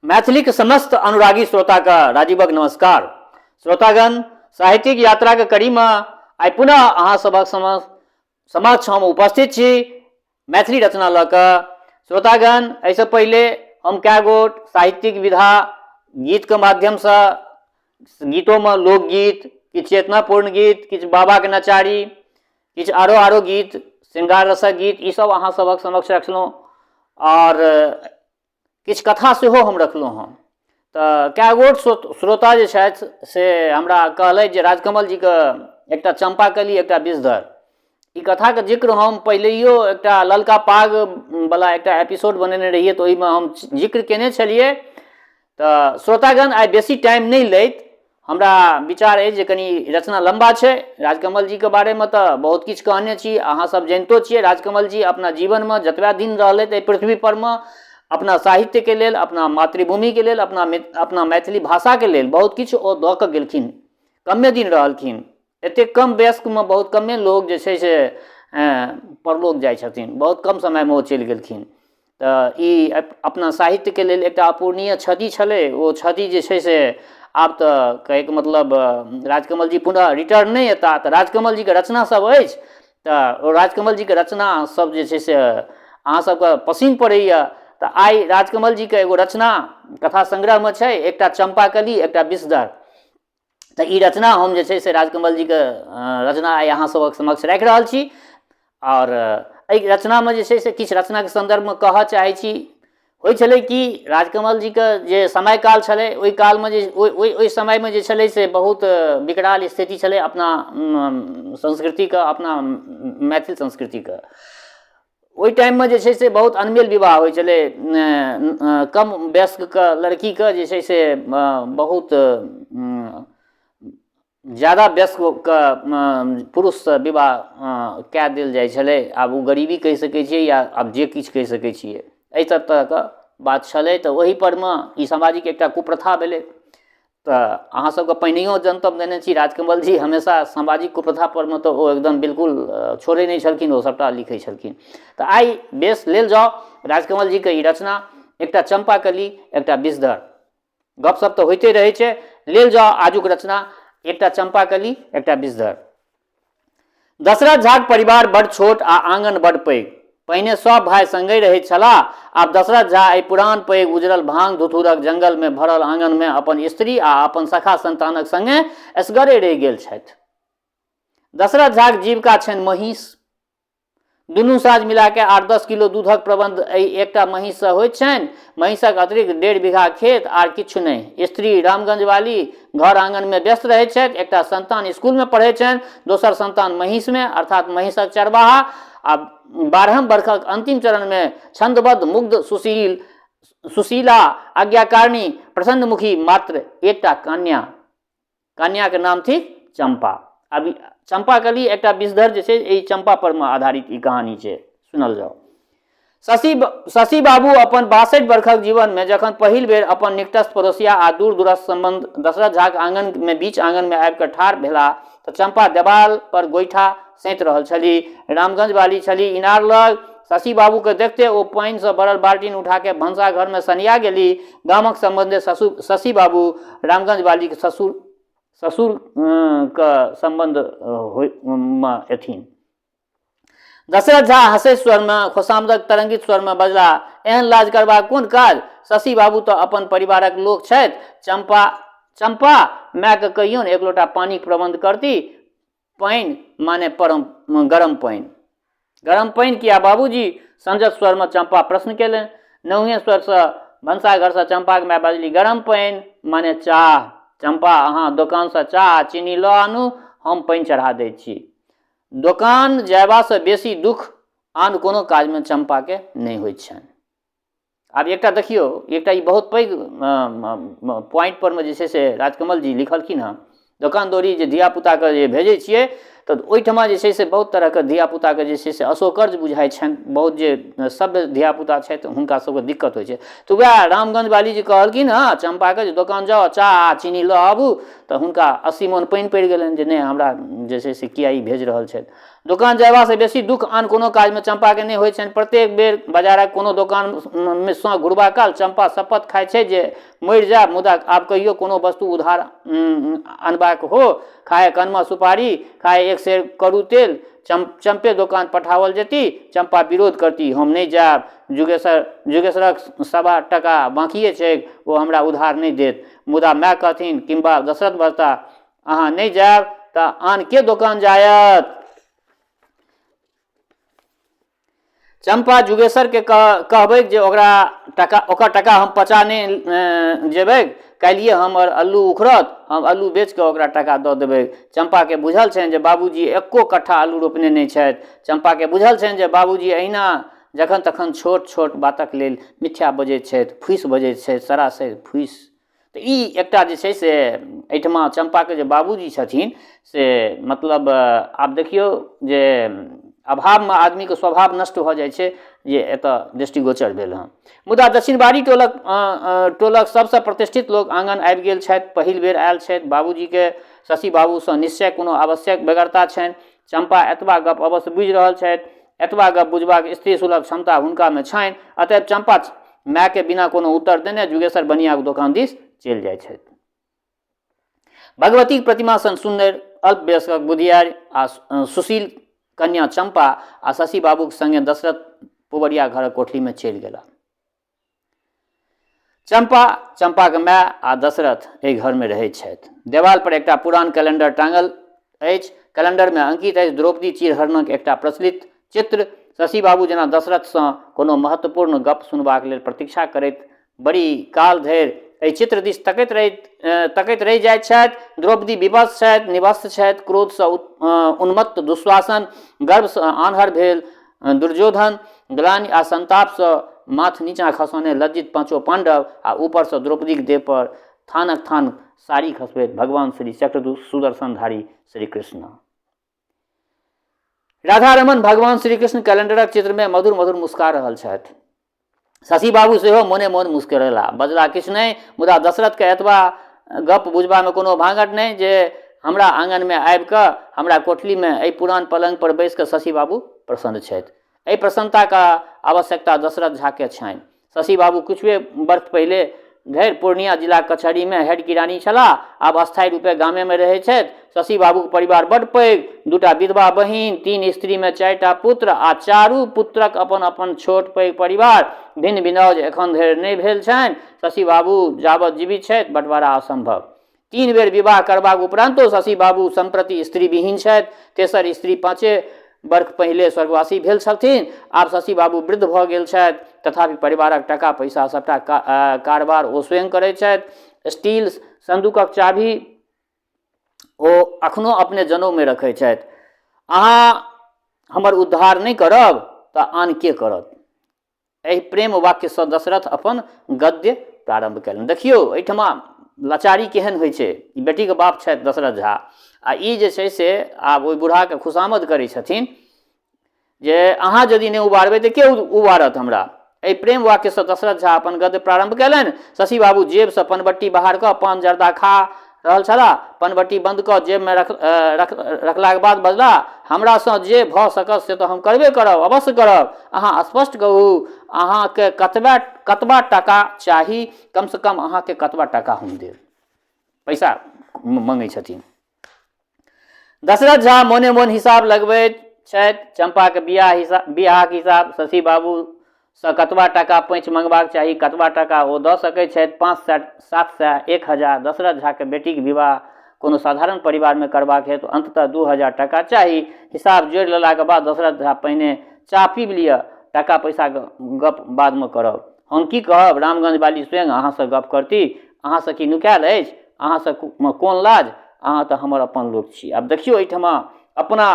मैथिलीक समस्त अनुरागी श्रोताके राजीवक नमस्कार। श्रोतागण, साहित्यिक यात्राके कड़ीमे आइ पुनः अहाँ सभक समक्ष हम उपस्थित छी मैथिली रचना लऽ कऽ। श्रोतागण, एहिसँ पहिले हम कए गोट साहित्यिक विधा गीतके माध्यमसँ, गीतोमे लोकगीत, किछु चेतनापूर्ण गीत, किछु बाबाके नचारी, किछु आरो आरो गीत, श्रृंगार रसक गीत, ईसभ अहाँ सभक समक्ष रखलहुँ आओर किछु कथा सेहो हम रखलहुँ हँ। तऽ कए गोट श्रोता जे छथि से हमरा कहलथि जे राजकमल जीके एकटा चम्पाकली एकटा विषधर, ई कथाके जिक्र हम पहिलैयो एकटा ललका पाग बला एकटा एपिसोड बनेने रहियै, तऽ ओहिमे हम जिक्र केने छलियै। तऽ श्रोतागण, आइ बेसी टाइम नहि लैत हमरा विचार अछि जे कनि रचना लम्बा छै। राजकमल जीके बारेमे तऽ बहुत किछु कहने छी, अहाँसभ जनितो छियै। राजकमल जी अपना जीवनमे जतबा दिन रहलथि एहि पृथ्वी परमे, अपना साहित्यके लेल, अपना मातृभूमिके लेल, अपना अपना मैथिली भाषाके लेल बहुत किछु ओ दऽ कऽ गेलखिन। कमे दिन रहलखिन, एतेक कम वयस्कमे बहुत कमे लोक जे छै से परलोक जाइ छथिन, बहुत कम समयमे ओ चलि गेलखिन। तऽ ई अपना साहित्यके लेल एकटा अपूरणीय क्षति छलै। ओ क्षति जे छै से आब तऽ कहैके मतलब राजकमल जी पुनः रिटर्न नहि एता। तऽ राजकमल जीके रचना सब अछि, तऽ ओ राजकमल जीके रचना सब जे छै से अहाँ सबके पसिन पड़ैया। तऽ आइ राजकमल जीके एगो रचना कथा संग्रहमे छै, एकटा चम्पाकली एकटा विषधर। तऽ ई रचना हम जे छै से राजकमल जीके रचना आइ अहाँ सभक समक्ष राखि रहल छी। आओर एहि रचनामे जे छै से किछु रचनाके सन्दर्भमे कहऽ चाहै छी। होइ छलै कि राजकमल जीके जे समय काल छलै, ओहि कालमे जे ओहि ओहि ओहि समयमे जे छलै से बहुत विकराल स्थिति छलै अपना संस्कृतिके, अपना मैथिल संस्कृतिके। ओहि टाइममे जे छै से बहुत अनमेल विवाह होइ छलै। कम वयस्कके लड़कीके जे छै से बहुत ज्यादा वयस्कके पुरुषसँ विवाह कए देल जाइ छलै। आब ओ गरीबी कहि सकै छियै या आब जे किछु कहि सकै छियै, एहि सब तरहके बात छलै। तऽ ओहिपर मे ई सामाजिक एकटा कुप्रथा भेलै। तऽ अहाँ सबके पहिनहियो जनतब देने छी, राजकमल जी हमेशा सामाजिक कुप्रथा परमे तऽ ओ एकदम बिल्कुल छोड़ै नहि छलखिन, ओ सबटा लिखै छलखिन। तऽ आइ बेस लेल जाउ राजकमल जीके ई रचना, एकटा चम्पाकली एकटा विषधर। गपशप तऽ होइते रहै छै। लेल जाउ आजुक रचना, एकटा चम्पाकली एकटा विषधर। दशरथ झाक परिवार बड़ छोट आ आंगन बड़ पैघ। पहिने सब भाय संगहि रहैत छलाह। आब दशरथ झा एहि पुरान पैघ उजरल भांग धुथुरक जंगलमे भरल आंगनमे अपन स्त्री आ अपन सखा संतानक संगे एसगरे रहि गेल छथि। दशरथ झाक जीविका छनि महींस। दुनू साँझ मिला कऽ 8-10 किलो दूधक प्रबंध एहि एकटा महींससँ होइत छनि। महींसक अतिरिक्त 1.5 बीघा खेत आर किछु नहि। स्त्री रामगंज वाली घर आंगनमे व्यस्त रहैत छथि। एकटा संतान स्कूलमे पढ़ैत छनि, दोसर संतान महींसमे, अर्थात महींसक चरवाहा। आ 12म बरखक अंतिम चरणमे छंदबद्ध, मुग्ध, सुशील, सुशीला, आज्ञाकारिणी, प्रसन्नमुखी मात्र एकटा कन्या। कन्याके नाम थिक चम्पा। आब चम्पाकली एकटा विषधर जे छै, एहि चम्पा पर मे आधारित ई कहानी छै, सुनल जाओ। शशि शशि बाबू अपन 62 बरखक जीवनमे जखन पहिल बेर अपन निकटस्थ पड़ोसिया आ दूर दूरस्थ संबंध दशरथ झाक आंगनमे बीच आंगनमे आबि कऽ ठाढ़ भेलाह तऽ चम्पा देवाल पर गोइठा सैंत रहल छली। रामगंज वाली छली इनार लग। शशि बाबूके देखते ओ पानिसँ भरल बाल्टीन उठाके भनसा घरमे सनिया गेली। गामक सम्बन्धे ससुर शशि बाबू रामगंज वालीके ससुर ससुर के सम्बन्ध मे एथिन। दशरथ झा हँसैत स्वरमे, खोसामदक तरंगित स्वरमे बजला, एहन लाज करबाक कोन काज? शशि बाबू तऽ अपन परिवारक लोक छथि। चम्पा चम्पा, मायके कहियौन एक लोटा पानिक प्रबन्ध करती। पानि माने परम गरम पानि। गरम पानि किया बाबूजी? संजत स्वरमे चम्पा प्रश्न केलनि। नहुए स्वरसँ भनसाघरसँ चम्पाक माय बाजली, गरम पानि माने चाह। चम्पा, अहाँ दोकानसँ चाह आ चीनी लऽ आनू, हम पानि चढ़ा दैत छी। दोकान जयबासँ बेसी दुख आन कोनो काजमे चम्पाके नहि होइत छनि। आब एकटा देखियौ, एकटा ई बहुत पैघ पॉइंट परमे जे छै से राजकमल जी लिखलखिन हँ। दोकान दौरी जे धियापुताके जे भेजै छियै तऽ ओहिठमा जे छै से बहुत तरहके धियापुताके जे छै से असौकर्य बुझाइ छनि, बहुत जे सभ्य धियापुता छथि हुनका सबके दिक्कत होइ छै। तऽ वएह रामगंजवाली जे कहलखिन हँ चम्पाके जे दोकान जाउ चाह आ चीनी लऽ आबू, तऽ हुनका 80 मोन पानि पड़ि गेलनि जे नहि हमरा जे छै से किया ई भेज रहल छथि। दोकान जयबासँ बेसी दुःख आन कोनो काजमे चम्पाके नहि होइ छनि। प्रत्येक बेर बाजारक कोनो दोकानमे सँ घुरबा काल चम्पा शपथ खाइ छै जे मरि जायब मुदा आब कहियो कोनो वस्तु उधार अनबाक हो, खाहे कनमा सुपारी, खाहे एक सेर करू तेल, चम्पे दोकान पठाओल जेती। चम्पा विरोध करती, हम नहि जायब, जुगेसरक 1.25 टका बाँकिए छैक, ओ हमरा उधार नहि देत। मुदा माय कहथिन किंबा दशरथ बजता, अहाँ नहि जायब तऽ आन के दोकान जायत? चम्पा जुगेसरके कहबै जे ओकरा टका ओकर टका हम पचा नहि जेबै, काल्हिए हमर अल्लू उखड़त, हम अल्लू बेच कऽ ओकरा टका दऽ देबै। चम्पाके बुझल छनि जे बाबूजी एको कट्ठा अल्लू रोपने नहि छथि। चम्पाके बुझल छनि जे बाबूजी एहिना जखन तखन छोट छोट बातक लेल मिथ्या बजैत छथि, फूसि बजैत छथि, सरासरि फूसि। तऽ ई एकटा जे छै से एहिठमा चम्पाके जे बाबूजी छथिन से मतलब आब देखियौ जे अभावमे आदमीके स्वभाव नष्ट भऽ जाइ छै जे एतऽ दृष्टिगोचर भेल हँ। मुदा दक्षिणबाड़ी टोलक टोलक सबसँ प्रतिष्ठित लोक आङ्गन आबि गेल छथि, पहिल बेर आयल छथि। बाबूजीके शशि बाबूसँ निश्चय कोनो आवश्यक बेगरता छनि। चम्पा एतबा गप अवश्य बुझि रहल छथि। एतबा गप बुझबाक स्त्री सुलभ क्षमता हुनकामे छनि। अतएव चम्पा मायके बिना कोनो उत्तर देने जुगेसर बनियाक दोकान दिस चलि जाइ छथि। भगवतीक प्रतिमा सन सुन्नरि, अल्प वयस्कक बुधियारि आ सुशील कन्या चम्पा आ शशि बाबूक संगे दशरथ पुबरिया घरक कोठलीमे चलि गेला। चम्पा, चम्पाक माय आ दशरथ एहि घरमे रहैत छथि। देवाल पर एकटा पुरान कैलेंडर टाँगल अछि। कैलेंडरमे अंकित अछि द्रौपदी चीरहरणक एकटा प्रचलित चित्र। शशि बाबू जेना दशरथसँ कोनो महत्वपूर्ण गप्प सुनबाक लेल प्रतीक्षा करैत बड़ी काल धरि एहि चित्र दिस तकैत रहि जाइत छथि। द्रौपदी विवश छथि, निवस्त्र छथि, क्रोधसँ उन्मत्त दुश्वासन, गर्वसँ आन्हर भेल दुर्योधन, ग्लानि आ संतापसँ माथ नीचाँ खसौने लज्जित पाँचो पाण्डव आ ऊपरसँ द्रौपदीक देह पर थानक थान साड़ी खसबैत भगवान श्री चक्र सुदर्शनधारी श्री कृष्ण। राधारमण भगवान श्री कृष्ण कैलेंडरक चित्रमे मधुर मधुर मुस्का रहल छथि। शशि बाबू सेहो मोने मोन मुस्कुरेला, बजला किछु नहि, मुदा दशरथके एतबा गप बुझबामे कोनो भांगठ नहि जे हमरा आङनमे आबि कऽ हमरा कोठलीमे एहि पुरान पलङ्ग पर बैसि कऽ शशि बाबू प्रसन्न छथि। एहि प्रसन्नताके आवश्यकता दशरथ झाके छनि। शशि बाबू किछुए वर्ष पहिले धरि पूर्णिया जिलाक कचहरीमे हेड किरानी छलाह, आब अस्थायी रूपे गामेमे रहैत छथि। शशि बाबूक परिवार बड्ड पैघ, 2टा विधवा बहिन, 3 स्त्रीमे 4टा पुत्र आ चारू पुत्रक अपन-अपन छोट पैघ परिवार। भिन्न भिनौज एखन धरि नहि भेल छनि। शशि बाबू जाबत जीवित छथि, बँटवारा असंभव। 3 बेर विवाह करबाक उपरान्तो शशि बाबू सम्प्रति स्त्रीविहीन छथि। तेसर स्त्री 5 बर्ख पहिले स्वर्गवासी भेल छलथिन। आब शशि बाबू वृद्ध भऽ गेल छथि, तथापि परिवारक टाका पैसा सबटा कारबार ओ स्वयं करैत छथि। स्टील संदूकक चाभी ओ अखनो अपने जनउमे रखै छथि। अहाँ हमर उद्धार नहि करब तऽ आन के करत? एहि प्रेम वाक्यसँ दशरथ अपन गद्य प्रारम्भ कयलनि। देखियौ एहिठमा लाचारी केहन होइ छै। ई बेटीके बाप छथि दशरथ झा आ ई जे छै से आब ओहि बूढ़ाके खुशामद करै छथिन जे अहाँ यदि नहि उबारबै तऽ के उबारत हमरा? एहि प्रेम वाक्यसँ दशरथ झा अपन गद्य प्रारम्भ कयलनि। शशि बाबू जेबसँ पनबट्टी बाहर कऽ पान जर्दा खा रहल छलाह। पनबट्टी बन्द कऽ जेबमे रखलाक बाद बजलाह, हमरासँ जे भऽ सकत से तऽ हम करबे करब, अवश्य करब। अहाँ स्पष्ट कहू, अहाँके कतबा टाका चाही? कमसँ कम अहाँके कतबा टाका हम देब? पैसा मङ्गै छथिन। दशरथ झा मोने मोन हिसाब लगबैत छथि। चम्पाके बियाहक हिसाब, शशि बाबूसँ कतबा टाका पैंच मंगबाक चाही, कतबा टाका ओ दऽ सकैत छथि, 500, 700, 1000। दशरथ झाके बेटीक विवाह कोनो साधारण परिवारमे करबाक हेतु अन्ततः 2000 टाका चाही। हिसाब जोड़ि लेलाक बाद दशरथ झा पहिने चाह पीबि लिअ, टाका पैसाक गप बादमे करब। हम की कहब, रामगंज वाली स्वयं अहाँसँ गप करती। अहाँसँ की नुकायल अछि? अहाँसँ कोन लाज? अहाँ तऽ हमर अपन लोक छी। आब देखियौ एहिठमा अपना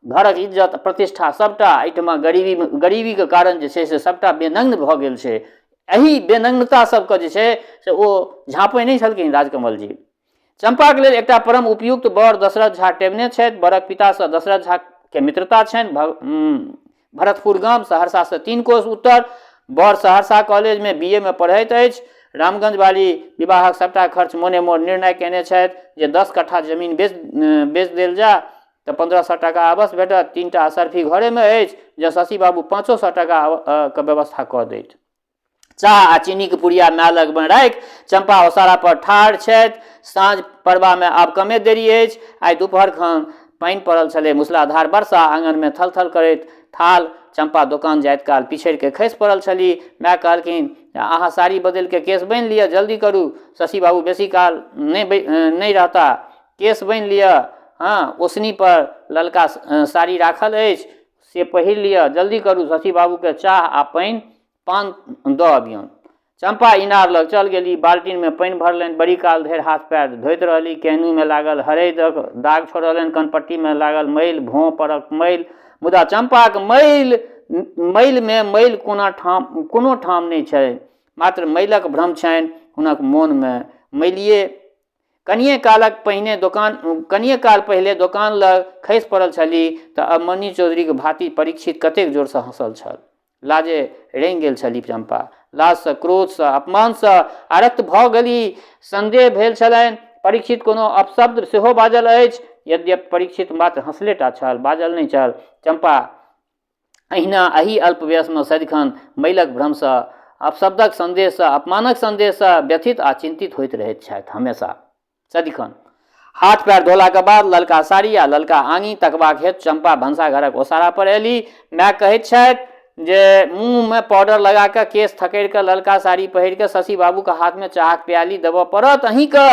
घरक इज्जत प्रतिष्ठा सबटा एहिठमा गरीबीके कारण जे छै से सबटा बेनग्न भऽ गेल छै। एहि बेनग्नता सबके जे छै से ओ झाँपै नहि छलखिन राजकमल जी। चम्पाक लेल एकटा परम उपयुक्त वर दशरथ झा टेबने छथि। वरक पितासँ दशरथ झाके मित्रता छनि। भरतपुर गाम, सहरसासँ 3 कोस उत्तर। वर सहरसा कॉलेजमे बी ए मे पढ़ैत अछि। रामगंज वाली विवाहक सबटा खर्च मोने मोन निर्णय केने छथि जे 10 कट्ठा जमीन बेच बेच देल जाय तऽ 1500 टाका अवश्य भेटत। 3टा असर्फी घरेमे अछि। जँ शशि बाबू 500 टाका के व्यवस्था कऽ दैत। चाह आ चीनीक पुड़िया माय लगमे राखि चम्पा ओसारा पर ठाढ़ छथि। साँझ पड़बामे आब कमे देरी अछि। आइ दुपहर खन पानि पड़ल छलै, मूसलाधार वर्षा। आङनमे थल-थल करैत थाल। चम्पा दोकान जाइत काल पिछड़ि कऽ खसि पड़ल छली। माय कहलखिन, अहाँ साड़ी बदलि कऽ केश बान्हि लिअ, जल्दी करू। शशि बाबू बेसी काल नहि रहता। केश बान्हि लिअ। हँ, ओसनी पर ललका साड़ी राखल अछि, से पहिर लिअ। जल्दी करू, शशि बाबूकेँ चाह आ पानि पान दऽ अबियौन। चम्पा इनार लग चल गेली। बाल्टीनमे पानि भरलनि। बड़ी काल धरि हाथ पएर धोइत रहली। केहनीमे लागल हरैदक दाग छोड़ौलनि। कनपट्टीमे लागल मैल, भोँ परक मैल। मुदा चम्पाक मैल मैलमे मैल कोना ठाम कोनो ठाम नहि छै। मात्र मैलक भ्रम छनि हुनक मोनमे। मैलिए कनिए कालक पहिने दोकान कनिए काल पहिले दोकान लग खसि पड़ल छली तऽ अभिमन्यु चौधरीक भातिज परीक्षित कतेक जोरसँ हँसल छल। लाजे रंगि गेल छली चम्पा। लाजसँ, क्रोधसँ, अपमानसँ आरक्त भऽ गेली। सन्देह भेल छलनि परीक्षित कोनो अपशब्द सेहो बाजल अछि। यद्यपि परीक्षित मात्र हँसले टा छल, बाजल नहि छल। चम्पा एहिना एहि अल्प वयसमे सदिखन मैलक भ्रमसँ, अपशब्दक सन्देहसँ, अपमानक सन्देहसँ व्यथित आ चिन्तित होइत रहैत छथि हमेशा, सदिखन। हाथ पैर धोलाक बाद ललका साड़ी आ ललका आङी तकबाक हेतु चम्पा भनसाघरक ओसारा पर एली। माय कहैत छथि जे मुँहमे पाउडर लगा कऽ, केश थकड़ि कऽ, ललका साड़ी पहिर कऽ शशि बाबूक हाथमे चाहक प्याली देबऽ पड़त अहीँके।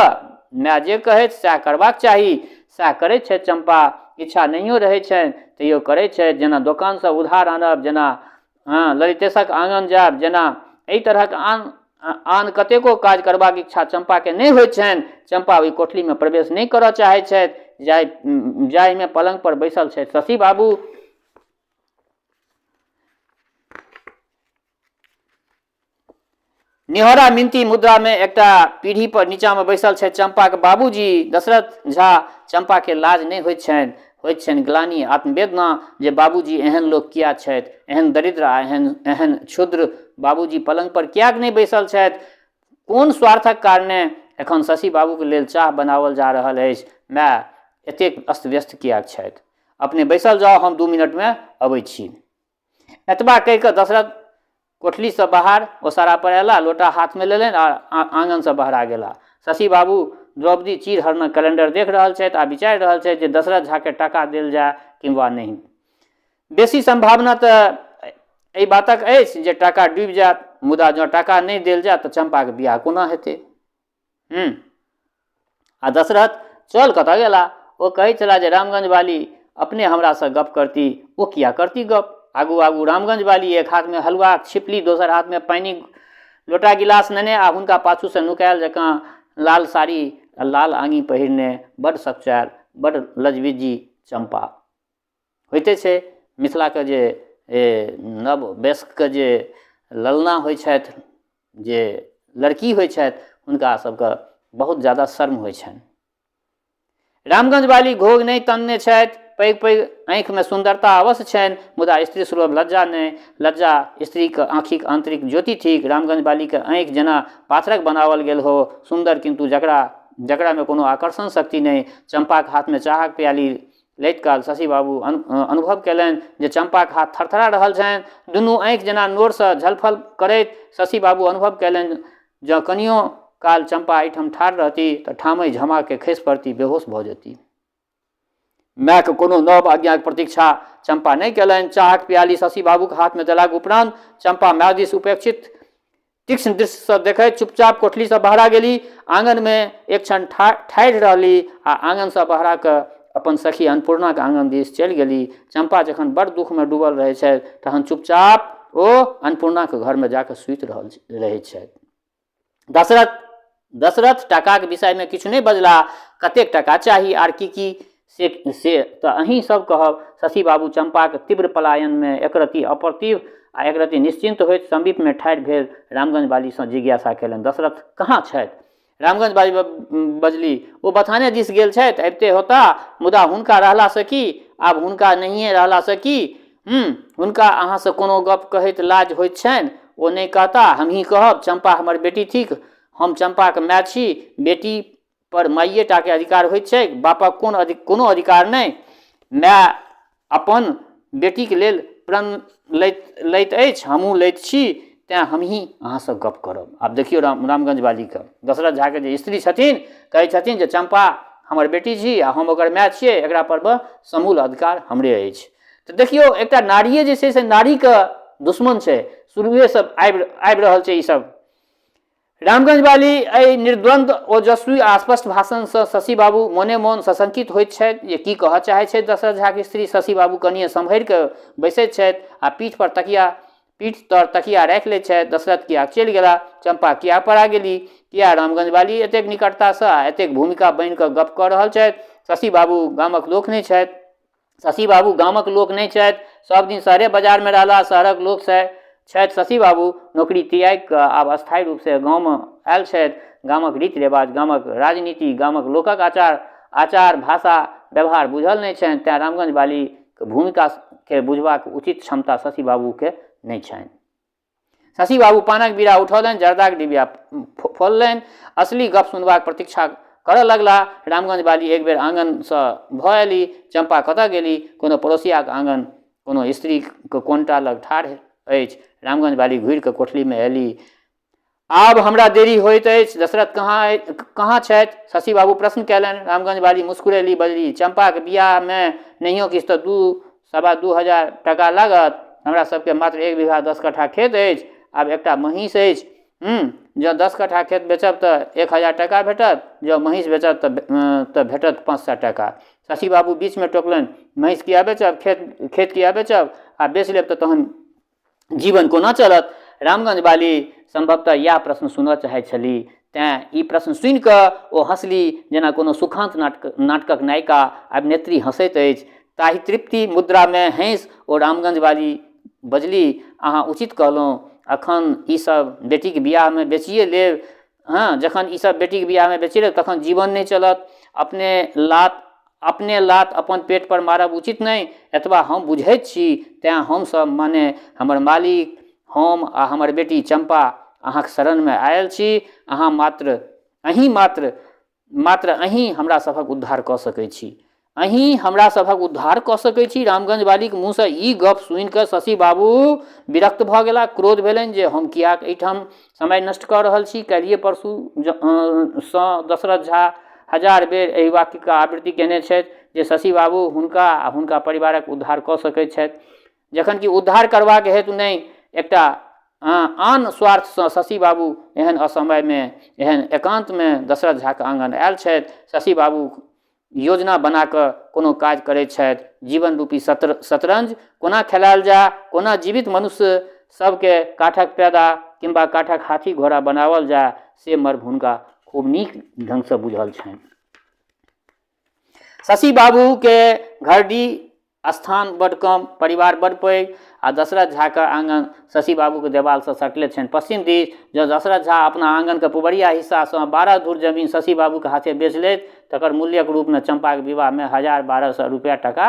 माय जे कहैत सएह करबाक चाही। सएह करैत छथि चम्पा। इच्छा नहियो रहैत छनि तैयो करैत छथि। जेना दोकानसँ उधार आनब, जेना हँ ललितेशक आङन जायब, जेना एहि तरहक आन आन कतेको काज करबाक इच्छा चम्पाके नहि होइत छनि। चम्पा ओहि कोठलीमे प्रवेश नहि करऽ चाहैत छथि जाहिमे पलङ्ग पर बैसल छथि शशि बाबू। निहोरा मिनती मुद्रामे एकटा पीढ़ी पर नीचाँमे बैसल छथि चम्पाक बाबूजी दशरथ झा। चम्पाके लाज नहि होइत छनि, होइत छनि ग्लानि, आत्मवेदना जे बाबूजी एहन लोक किया छथि, एहन दरिद्र आ एहन एहन क्षुद्र। बाबूजी पलङ्ग पर किएक नहि बैसल छथि? कोन स्वार्थक कारणे एखन शशि बाबूक लेल चाह बनाओल जा रहल अछि? माय एतेक अस्त व्यस्त किएक छथि? अपने बैसल जाउ, हम 2 मिनटमे अबै छी। एतबा कहि कऽ दशरथ कोठलीसँ बाहर ओसारा पर अयला, लोटा हाथमे लेलनि आ आङनसँ बहरा गेला। शशि बाबू द्रौपदी चीर हरणक कैलेंडर देख रहल छथि आ विचारि रहल छथि जे दशरथ झाके टाका देल जाय किंवा नहि। बेसी सम्भावना तऽ एहि बातक अछि जे टाका डूबि जायत, मुदा जँ टाका नहि देल जाय तऽ चम्पाक बियाह कोना हेतै? आ दशरथ चल कतऽ गेला? ओ कहै छला जे रामगंज वाली अपने हमरासँ गप करती। ओ किया करती गप? आगू आगू रामगंज वाली, एक हाथमे हलुआक छिपली, दोसर हाथमे पानिक लोटा गिलास नेने आ हुनका पाछूसँ नुकायल जकाँ लाल साड़ी आ लाल आङी पहिरने बड्ड सकुचायल, बड्ड लजबिज्जी चम्पा। होइते छै मिथिलाके जे नव वयस्कके जे ललना होइ छथि, जे लड़की होइ छथि, हुनका सबके बहुत ज्यादा शर्म होइ छनि। रामगंज वाली घोघ नहि तनने छथि, पैघ पैघ आँखिमे सुन्दरता अवश्य छनि, मुदा स्त्री सुलभ लज्जा नहि। लज्जा स्त्रीके आँखिक आन्तरिक ज्योति थिक। रामगंज वालीके आँखि जेना पाथरक बनाओल गेल हो, सुन्दर किन्तु जकरामे कोनो आकर्षण शक्ति नहि। चम्पाक हाथमे चाहक प्याली लैत काल शशि बाबू अनुभव कयलनि जे चम्पाक हाथ थरथरा रहल छनि। दुनू आँखि जेना नोरसँ झलफल करैत। शशि बाबू अनुभव कयलनि जँ कनियो काल चम्पा एहिठाम ठाढ़ रहती तऽ ठामहि झमाके खसि पड़ती, बेहोश भऽ जेती। मायके कोनो नव आज्ञाक प्रतीक्षा चम्पा नहि कयलनि। चाहक प्याली शशि बाबूक हाथमे देलाक उपरान्त चम्पा माय दिस उपेक्षित तीक्ष्ण दृष्टिसँ देखैत चुपचाप कोठलीसँ बहरा गेली। आङनमे एक क्षण ठाढ़ि रहली आ आङनसँ बहरा कऽ अपन सखी अन्नपूर्णाक आङन दिस चलि गेली। चम्पा जखन बड़ दुःखमे डूबल रहै छथि तहन चुपचाप ओ अन्नपूर्णाक घरमे जा कऽ सुति रहल रहै छथि। दशरथ टाकाक विषयमे किछु नहि बजला। कतेक टाका चाही आर की की से तऽ अहीं सब कहब। शशि बाबू चम्पाक तीव्र पलायनमे एकरति अप्रतिभ आ एकरति निश्चिन्त होइत समीपमे ठाढ़ि भेल रामगंज वालीसँ जिज्ञासा केलनि, दशरथ कहाँ छथि? रामगंज बाली बजली, ओ बथाने दिस गेल छथि, अबिते होता। मुदा हुनका रहलासँ की? आब हुनका नहिए रहलासँ की? हुनका अहाँसँ कोनो गप कहैत लाज होइत छनि। ओ नहि कहता, हमही कहब। चम्पा हमर बेटी थिक, हम चम्पाक माय छी। बेटी पर माइए टाके अधिकार होइत छैक, बापक कोनो अधिकार नहि। माय अपन बेटीक लेल प्रण लैत लैत अछि, हमहूँ लैत छी, तेँ हमही अहाँसँ गप करब। आब देखियौ रामगंज बालीके दशरथ झाके जे स्त्री छथिन, कहै छथिन जे चम्पा हमर बेटी छी आ हम ओकर माय छियै, एकरा पर समूल अधिकार हमरे अछि। तऽ देखियौ, एकटा नारिये जे छै से नारीके दुश्मन छै, शुरुएसँ आबि आबि रहल छै ईसभ। रामगंज वाली एहि निर्द्वंद्व, ओजस्वी आ स्पष्ट भाषणसँ शशि बाबू मोने मोन सशंकित होइत छथि जे की कहऽ चाहै छथि दशरथ झाके स्त्री। शशि बाबू कनिए सम्हरि कऽ बैसैत छथि आ पीठ तर तकिया राखि लैत छथि। दशरथ किया चलि गेला? चम्पा किया पड़ा गेली? किया रामगंज वाली एतेक निकटतासँ आ एतेक भूमिका बनि कऽ गप कऽ रहल छथि? शशि बाबू गामक लोक नहि छथि। शशि बाबू गामक लोक नहि छथि, सब दिन शहरे बाजारमे रहला, शहरक लोक छथि शशि बाबू। नौकरी त्यागि कऽ आब स्थायी रूपसँ गाममे आयल छथि। गामक रीति रिवाज, गामक राजनीति, गामक लोकक आचार आचार भाषा, व्यवहार बुझल नहि छनि। तेँ रामगंज बालीके भूमिकाके बुझबाक उचित क्षमता शशि बाबूके नहि छनि। शशि बाबू पानक बीड़ा उठौलनि, जर्दाक डिबिया फोललनि, असली गप सुनबाक प्रतीक्षा करऽ लगला। रामगंज बाली एक बेर आङनसँ भऽ अयली। चम्पा कतऽ गेली? कोनो पड़ोसियाक आङन कोनो स्त्रीके कोनटा लग ठाढ़ अछि। रामगंज बाली घुरि कऽ कोठलीमे अयली। आब हमरा देरी होइत अछि। दशरथ कहाँ कहाँ छथि? शशि बाबू प्रश्न कयलनि। रामगंज बाली मुस्कुरेली, बजली, चम्पाक बियाहमे नहियो किछु तऽ 2,225 टाका लागत। हमरा सबके मात्र 1 बीघा 10 कट्ठा खेत अछि, आब एकटा महींस अछि। जँ 10 कट्ठा खेत बेचब तऽ 1000 टाका भेटत, जँ महींस बेचब तऽ भेटत 500 टाका। शशि बाबू बीचमे टोकलनि, महींस किया बेचब, खेत खेत किया बेचब, आ बेच लेब तऽ तहन जीवन कोना चलत? रामगंज बाली सम्भवतः इएह प्रश्न सुनऽ चाहैत छली, तेँ ई प्रश्न सुनि कऽ ओ हँसली, जेना कोनो सुखान्त नाटकक नायिका अभिनेत्री हँसैत अछि। ताहि तृप्ति मुद्रामे हँसि ओ रामगंज बाली बजली, अहाँ उचित कहलहुँ। एखन ई सब बेटीक बियाहमे बेचिए लेब। हँ, जखन ई सब बेटीक बियाहमे बेचिए लेब तखन जीवन नहि चलत। अपने लात अपन पेट पर मारब उचित नहि, एतबा हम बुझैत छी। तेँ हमसभ, माने हमर मालिक, हम आ हमर बेटी चम्पा अहाँक शरणमे आयल छी। अहाँ मात्र अहीँ मात्र मात्र अहीँ हमरा सभक उद्धार कऽ सकै छी। अहीँ हमरा सभक उद्धार कऽ सकै छी। रामगंज वालीक मुँहसँ ई गप सुनि कऽ शशि बाबू विरक्त भऽ गेला। क्रोध भेलनि जे हम किएक एहिठाम समय नष्ट कऽ रहल छी। काल्हिए परसू सँ दशरथ झा हजार बेर एहि वाक्यके आवृत्ति कयने छथि जे शशि बाबू हुनका आ हुनका परिवारक उद्धार कऽ सकैत छथि, जखन कि उद्धार करबाक हेतु नहि, एकटा आन स्वार्थसँ शशि बाबू एहन असमयमे, एहन एकान्तमे दशरथ झाके आङ्गन आयल छथि। शशि बाबू योजना बना कऽ कोनो काज करैत छथि। जीवन रूपी शतरंज कोना खेलायल जाय, कोना जीवित मनुष्य सबके काठक पैदा किंबा काठक हाथी घोड़ा बनाओल जाय, से मर्म हुनका खूब नीक ढङ्गसँ बुझल छनि। शशि बाबूके घरडी स्थान बड्ड कम, परिवार बड्ड पैघ आ दशरथ झाके आङ्गन शशि बाबूके देवालसँ सटले छनि पश्चिम दिस। जँ दशरथ झा अपना आङ्गनके पुबरिया हिस्सासँ 12 धूर जमीन शशि बाबूके हाथे बेच लेत, तकर मूल्यक रूपमे चम्पाके विवाहमे 1000-1200 रुपैआ टाका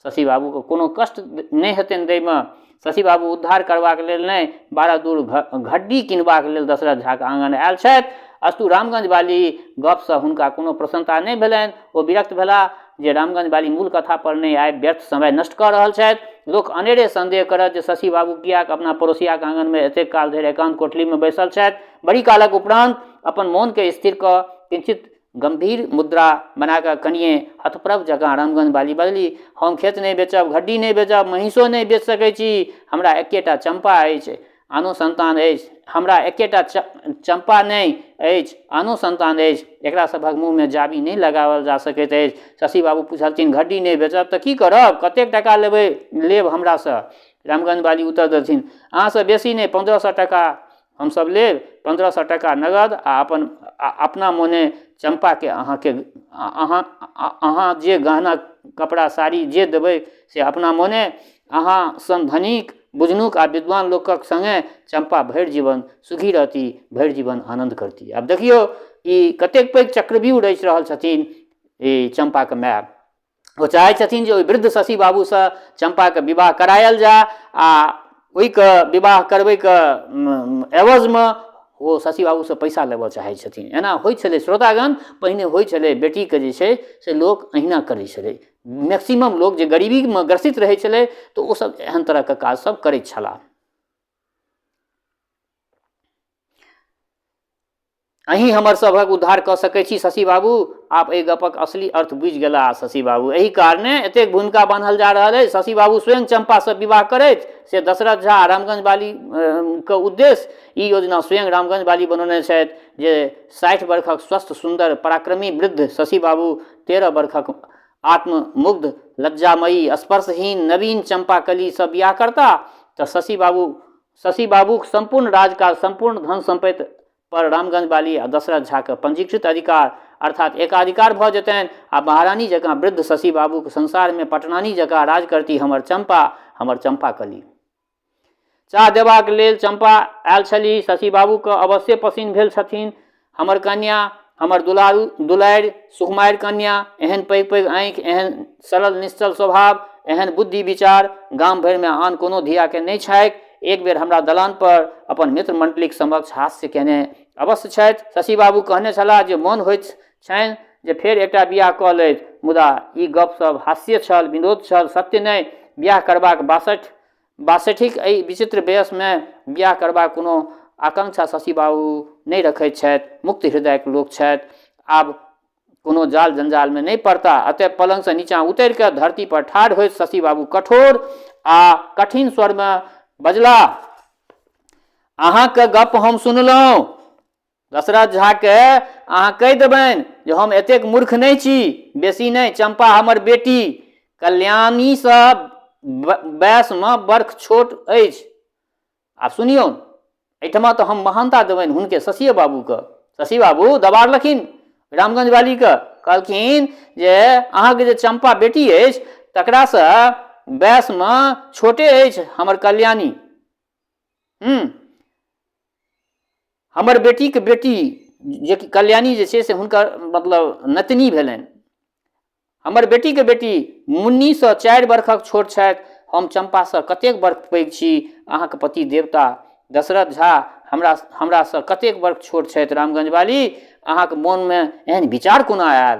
शशि बाबूके कोनो कष्ट नहि हेतनि दैमे। शशि बाबू उद्धार करबाक लेल नहि, 12 धूर घड्डी किनबाक लेल दशरथ झाके आङ्गन आयल छथि। अस्तु, रामगंज वाली गपसँ हुनका कोनो प्रसन्नता नहि भेलनि। ओ विरक्त भेलाह जे रामगंज वाली मूल कथा पर नहि आबि व्यर्थ समय नष्ट कऽ रहल छथि। लोक अनेरे संदेह करत जे शशि बाबू किएक अपना पड़ोसियाक आङनमे एतेक काल धरि एकान्त कोठलीमे बैसल छथि। बड़ी कालक उपरान्त अपन मोनकेँ स्थिर कऽ किंचित गम्भीर मुद्रा बना कऽ कनिए हतप्रभ जकाँ रामगंज बाली बजली, हम खेत नहि बेचब, घड्डी नहि बेचब, महींसो नहि बेच सकै छी। हमरा एकेटा चम्पा अछि, आनो सन्तान अछि। हमरा एकेटा चम्पा नहि अछि, आनो सन्तान अछि। एकरा सभक मुँहमे जाबी नहि लगाओल जा सकैत अछि। शशि बाबू पुछलथिन, घड्डी नहि बेचब तऽ की करब? कतेक टाका लेब हमरासँ? रामगंज बाली उत्तर देलथिन, अहाँसँ बेसी नहि, 1500 टाका हमसभ लेब। 1500 टाका नगद आ अपना मोने चम्पाके अहाँके अहाँ अहाँ जे गहना कपड़ा साड़ी जे देबै से अपना मोने। अहाँ सन धनिक बुझनुक आ विद्वान लोकक सङ्गे चम्पा भरि जीवन सुखी रहती, भरि जीवन आनन्द करती। आब देखियौ ई कतेक पैघ चक्रव्यूह रचि रहल छथिन ई चम्पाके माय। ओ चाहै छथिन जे ओहि वृद्ध शशि बाबूसँ चम्पाके विवाह करायल जाय आ ओहिके विवाह करबैके एवजमे ओ शशि बाबूसँ पैसा लेबऽ चाहै छथिन। एना होइ छलै श्रोतागण, पहिने होइ छलै बेटीके जे छै से लोक अहिना करै छलै। मैक्सिमम लोक जे गरीबीमे ग्रसित रहै छलै तऽ ओसभ एहन तरहके काज सब करैत छलाह। अहीं हमर सभक उद्धार कऽ सकै छी शशि बाबू। आब एहि गपक असली अर्थ बुझि गेलाह शशि बाबू। एहि कारणे एतेक भूमिका बान्हल जा रहल अछि। शशि बाबू स्वयं चम्पासँ विवाह करथि से दशरथ झा आ रामगंज बाली के उद्देश्य। ई योजना स्वयं रामगंज बाली बनौने छथि जे 60 बरखक स्वस्थ सुन्दर पराक्रमी वृद्ध शशि बाबू 13 बरखक आत्ममुग्ध लज्जामयी स्पर्शहीन नवीन चम्पाकलीसँ बियाह करता तऽ शशि बाबूक सम्पूर्ण राजकाज सम्पूर्ण धन सम्पत्ति पर रामगंज बाली आ दशरथ झाके पंजीकृत अधिकार अर्थात एकाधिकार भऽ जेतनि आ महारानी जकाँ वृद्ध शशि बाबूक संसारमे पटरानी जकाँ राज करती हमर चम्पा, हमर चम्पा कली। चाह देबाक लेल चम्पा आयल छली। शशि बाबूके अवश्ये पसिन भेल छथिन हमर कन्या, हमर दुलारू दुलारि सुकुमारि कन्या। एहन पैघ पैघ आँखि, एहन सरल निश्चल स्वभाव, एहन बुद्धि विचार गाम भरिमे आन कोनो धियाके नहि छैक। एक बेर हमरा दलान पर अपन मित्र मंडलीक समक्ष हास्य केने अवश्य छथि। शशि बाबू कहने छलाह जे मोन होइत छनि जे फेर एकटा बियाह कऽ लैथ, मुदा ई गप सब हास्ये छल, विनोद छल, सत्य नहि। बियाह करबाक बासठिक एहि विचित्र वयसमे बियाह करबाक कोनो आकांक्षा शशि बाबू नहि रखैत छथि। मुक्त हृदयक लोक छथि। आब कोनो जाल जंजालमे नहि पड़ता। अतएव पलङ्गसँ नीचाँ उतरि कऽ धरती पर ठाढ़ होइत शशि बाबू कठोर आ कठिन स्वरमे बजलाह, अहाँके गप हम सुनलहुँ। दशरथ झाके अहाँ कहि देबनि जे हम एतेक मूर्ख नहि छी, बेसी नहि, चम्पा हमर बेटी कल्याणीसँ वयसमे बर्ख छोट अछि। आब सुनियौ, एहिठमा तऽ हम महानता देबनि हुनके शशिए बाबूके। शशि बाबू दबारलखिन रामगंज वालीके, कहलखिन जे अहाँके जे चम्पा बेटी अछि तकरासँ वयसमे छोटे अछि हमर कल्याणी। हमर बेटीके बेटी जेकि कल्याणी जे छै से हुनकर मतलब नतनी भेलनि। हमर बेटीके बेटी मुन्नीसँ 4 बरखक छोट छथि। हम चम्पासँ कतेक बर्ख पैघ छी? अहाँके पति देवता दशरथ झा हमरासँ कतेक बर्ख छोट छथि? रामगंजवाली, अहाँके मोनमे एहन विचार कोना आयल?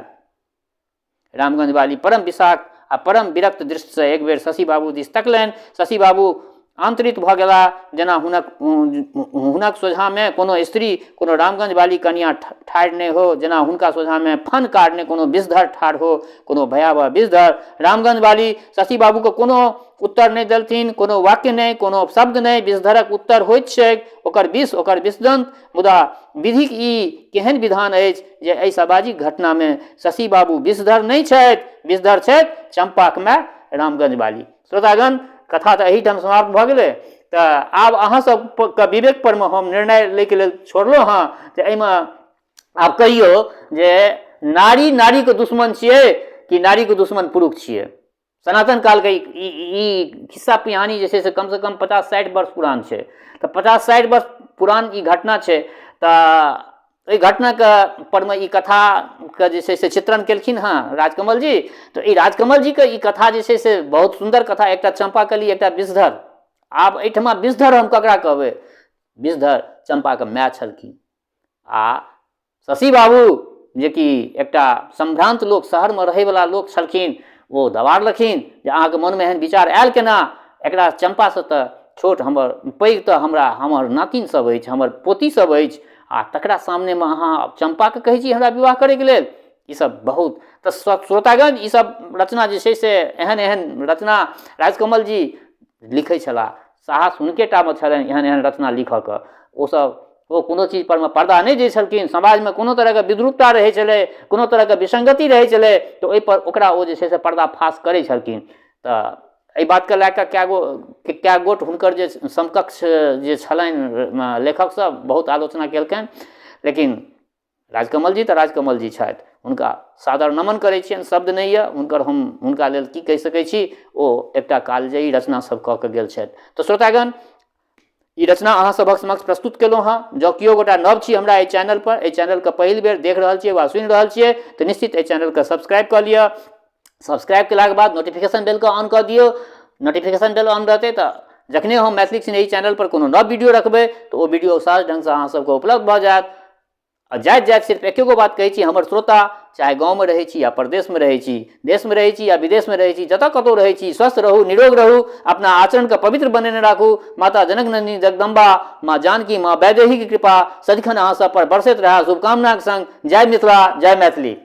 रामगंजवाली परम विषाक्त आ परम विरक्त दृष्टिसँ एक बेर शशि बाबू दिस तकलनि। शशि बाबू आन्तरित भऽ गेलाह जेना हुनक सोझाँमे कोनो स्त्री, कोनो रामगंजवाली कनियाँ ठाढ़ि नहि हो, जेना हुनका सोझाँमे फन काढ़ने कोनो विषधर ठाढ़ हो, कोनो भयावह विषधर। रामगंजवाली शशि बाबूके कोनो उत्तर नहि देलथिन, कोनो वाक्य नहि, कोनो शब्द नहि। विषधरक उत्तर होइत छैक ओकर विष, ओकर विषदंत। मुदा विधिक ई केहन विधान अछि जे एहि सामाजिक घटनामे शशि बाबू विषधर नहि छथि, विषधर छथि चम्पाक माय रामगंजवाली। श्रोतागण, कथा तऽ एहिठाम समाप्त भऽ गेलै। तऽ आब अहाँ सबके विवेक परमे हम निर्णय लैके लेल छोड़लहुँ हँ जे एहिमे आब कहियौ जे नारी नारीके दुश्मन छियै कि नारीके दुश्मन पुरुष छियै। सनातन कालके ई खिस्सा पिहानी जे छै से कमसँ कम 50-60 वर्ष पुरान छै। तऽ 50-60 वर्ष पुरान ई घटना छै। तऽ एहि घटनाके परमे ई कथाके जे छै से चित्रण केलखिन हँ राजकमल जी। तऽ ई राजकमल जीके ई कथा जे छै से बहुत सुन्दर कथा, एकटा चम्पाकली, एकटा विषधर। आब एहिठमा विषधर हम ककरा कहबै? विषधर चम्पाके माय छलखिन आ शशि बाबू जेकि एकटा सम्भ्रान्त लोक, शहरमे रहैवला लोक छलखिन, ओ दबारलखिन जे अहाँके मनमे एहन विचार आयल केना? एकरा चम्पासँ तऽ छोट हमर पैघ तऽ हमरा हमर नातिन सब अछि, हमर पोती सब अछि, आ तकरा सामनेमे अहाँ चम्पाके कहै छी हमरा विवाह करैके लेल? ईसब बहुत तऽ श्रोतागण ईसब रचना जे छै से एहन एहन रचना राजकमल जी लिखै छलाह। साहस हुनके टामे छलनि एहन एहन रचना लिखऽके। ओसब ओ कोनो चीज परमे पर्दा नहि दै छलखिन। समाजमे कोनो तरहके विद्रूपता रहै छलै, कोनो तरहके विसङ्गति रहै छलै तऽ ओहिपर ओकरा ओ जे छै से पर्दाफाश करै छलखिन। तऽ एहि बातके लए कऽ कए गोट हुनकर जे समकक्ष जे छलनि लेखक सब बहुत आलोचना केलकनि, लेकिन राजकमल जी तऽ राजकमल जी छथि, हुनका सादर नमन करै छियनि। शब्द नहि यऽ हुनकर, हम हुनका लेल की कहि सकै छी। ओ एकटा कालजयी रचना सब कऽ के गेल छथि। तऽ श्रोतागण, ई रचना अहाँ सभक समक्ष प्रस्तुत केलहुँ हँ। जँ केओ गोटा नव छी हमरा एहि चैनल पर, एहि चैनलके पहिल बेर देख रहल छियै वा सुनि रहल छियै, तऽ निश्चित एहि चैनलके सब्सक्राइब कऽ लिअ। सब्सक्राइब केलाके बाद नोटिफिकेशन बेलके ऑन कऽ दियौ। नोटिफिकेशन बेल ऑन रहतै तऽ जखने हम मैथिली सिनेही चैनल पर कोनो नव वीडियो रखबै तऽ ओ वीडियो सहज ढङ्गसँ अहाँ सबके उपलब्ध भऽ जायत। आ जाइत जाइत सिर्फ एके गो बात कहै छी, हमर श्रोता चाहे गाँवमे रहै छी या परदेशमे रहै छी, देशमे रहै छी या विदेशमे रहै छी, जतऽ कतहु रहै छी, स्वस्थ रहू, निरोग रहू, अपना आचरणके पवित्र बनेने राखू। माता जनक नन्दिनी जगदम्बा, माँ जानकी, माँ वैदेहीके कृपा सदिखन अहाँ सब पर बरसैत रहए, शुभकामनाके संग जय मिथिला, जय मैथिली।